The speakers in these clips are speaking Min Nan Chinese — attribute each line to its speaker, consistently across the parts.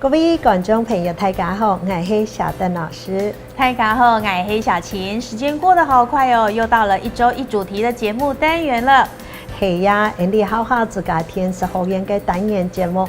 Speaker 1: 各位觀眾朋友，大家好，𠊎係小鄧老師。
Speaker 2: 大家好，𠊎係小琴。時間過得好快哦，又到了一周一主題的節目單元了。
Speaker 1: 係呀，𠊎哋好客之家電視學院个單元節目，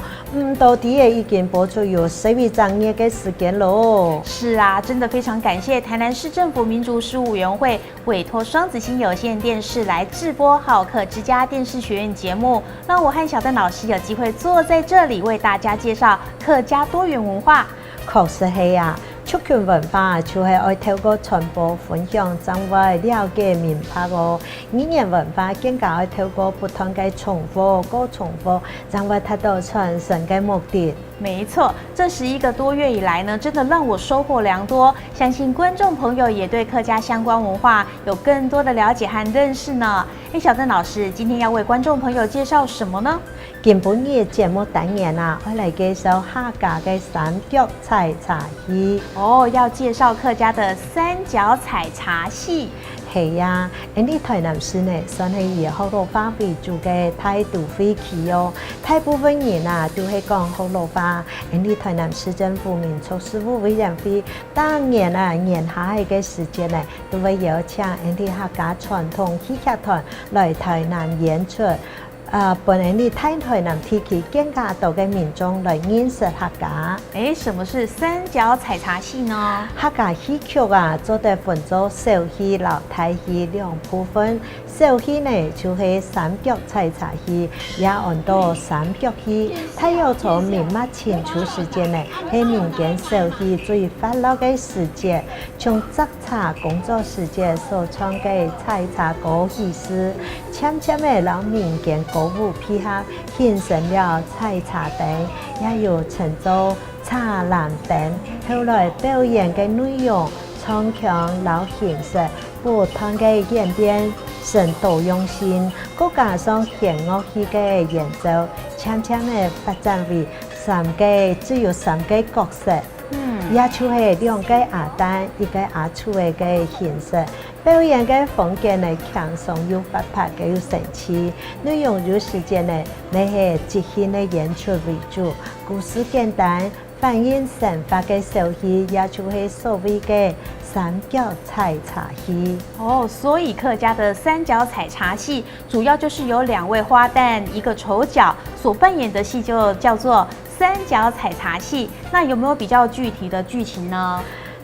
Speaker 1: 到底也已經播出有11整月个時間囉。
Speaker 2: 是啊，真的非常感謝台南市政府民族事務委員會委託雙子星有線電視來製播《好客之家電視學院》節目，讓我和小鄧老師有機會坐在這裡為大家介紹客家多元文化。
Speaker 1: 確實係啊，族群文化就係愛透過傳播、分享，才會了解明白哦。語言文化更加愛透過不斷个重複、閣重複，才會達到傳承个目的。
Speaker 2: 沒錯，這11個多月以來呢，真的讓我收穫良多。相信觀眾朋友也對客家相關文化有更多的了解和認識呢。哎，小鄧老師，今天要為觀眾朋友介紹什麼呢？
Speaker 1: 今晡日節目單元啊，我來介紹客家个三腳採茶戲。
Speaker 2: 哦，要介紹客家的三腳採茶戲。
Speaker 1: 係呀，𠊎哋台南市呢，算係以福佬話為主个大都會區哦。大部分人啊，都係講福佬話。𠊎哋台南市政府民族事務委員會，當年啊年下个時節呢，都會邀請𠊎哋客家傳統戲劇團來台南演出。啊，分𠊎哋大台南地區更加多个民眾來認識客家。
Speaker 2: 哎，什麼是三腳採茶戲呢？
Speaker 1: 客家戲曲啊，做得分做小戲、老大戲兩部分。小戲呢，就係三腳採茶戲，也稱做三腳戲。大約從明末清初時間呢，係民間小戲最發達个時節，從摘茶工作時節所唱个採茶歌儀式，漸漸的讓民間歌舞配合，形成了採茶燈，也有稱做茶籃燈。後來表演个內容、唱腔、老形式不斷个演變成多樣性，閣加上弦樂器个演奏，漸漸的發展為三個，只有三個角色。也就係兩個阿旦，一個阿丑个形式。表演个風格呢，輕鬆又活潑，閣有生氣。內容有時間呢，乃係即興的演出為主，故事簡單，反映生活个小戲，也就係所謂个三腳採茶戲。
Speaker 2: 哦，所以客家的三腳採茶戲，主要就是由兩位花旦，一個丑角所扮演的戲，就叫做三腳採茶戲。那有沒有比較具體的劇情呢？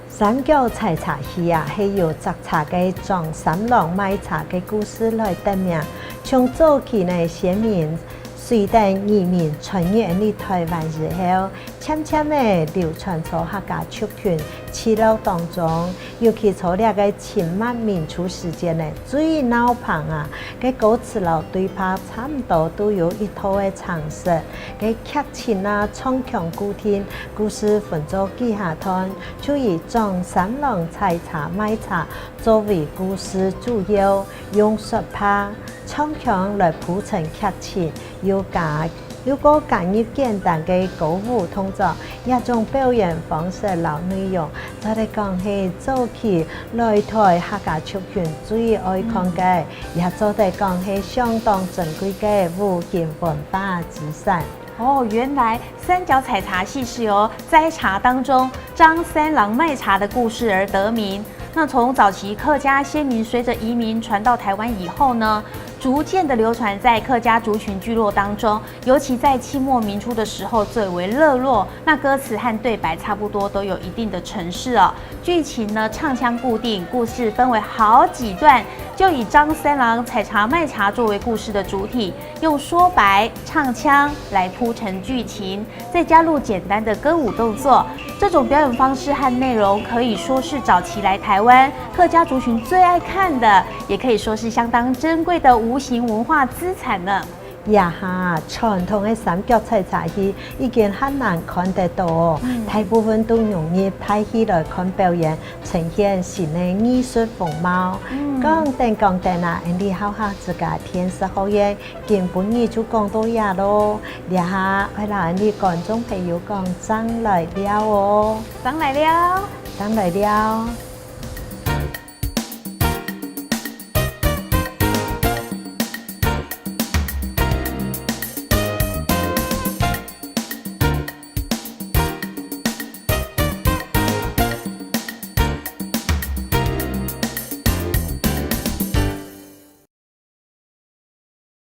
Speaker 1: 三腳採茶戲啊，係由摘茶个張三郎賣茶个故事來得名。從早期呢，先民隨著移民傳入𠊎哋台灣以後，漸漸的流傳在客家族群聚落當中，尤其在這个清末民初時間呢，最鬧澎啊，个歌詞囉對白差不多都有一套个程式，个劇情啊，唱腔固定，故事分做幾下段，就以張三郎採茶賣茶作為故事主要，用說白唱腔來鋪陳劇情，又加又閣加入簡單个歌舞動作，這種表演方式老內容，做得講係早期來台客家族群最愛看个，也做得講係相當珍貴个無形文化資產。
Speaker 2: 哦，原來三腳採茶戲是由摘茶當中張三郎賣茶的故事而得名。那從早期客家先民隨着移民傳到台灣以後呢，逐漸的流傳在客家族群聚落當中，尤其在清末民初的時候最為熱絡。那歌詞和對白差不多都有一定的程式哦。劇情呢，唱腔固定，故事分為好幾段，就以張三郎採茶賣茶作為故事的主體，用說白唱腔來鋪陳劇情，再加入簡單的歌舞動作。這種表演方式和內容可以說是早期來台灣客家族群最愛看的，也可以說是相當珍貴的無形文化資產呢。
Speaker 1: 呀哈，傳統的三腳採茶戲已經很難看得到，大部分都融入大戲來看表演，呈現新的藝術風貌。講等講等啊，𠊎哋好客之家電視學院今晡日就講到遮囉，這下愛來𠊎哋觀眾朋友講正來尞哦，
Speaker 2: 正來尞，
Speaker 1: 正來尞。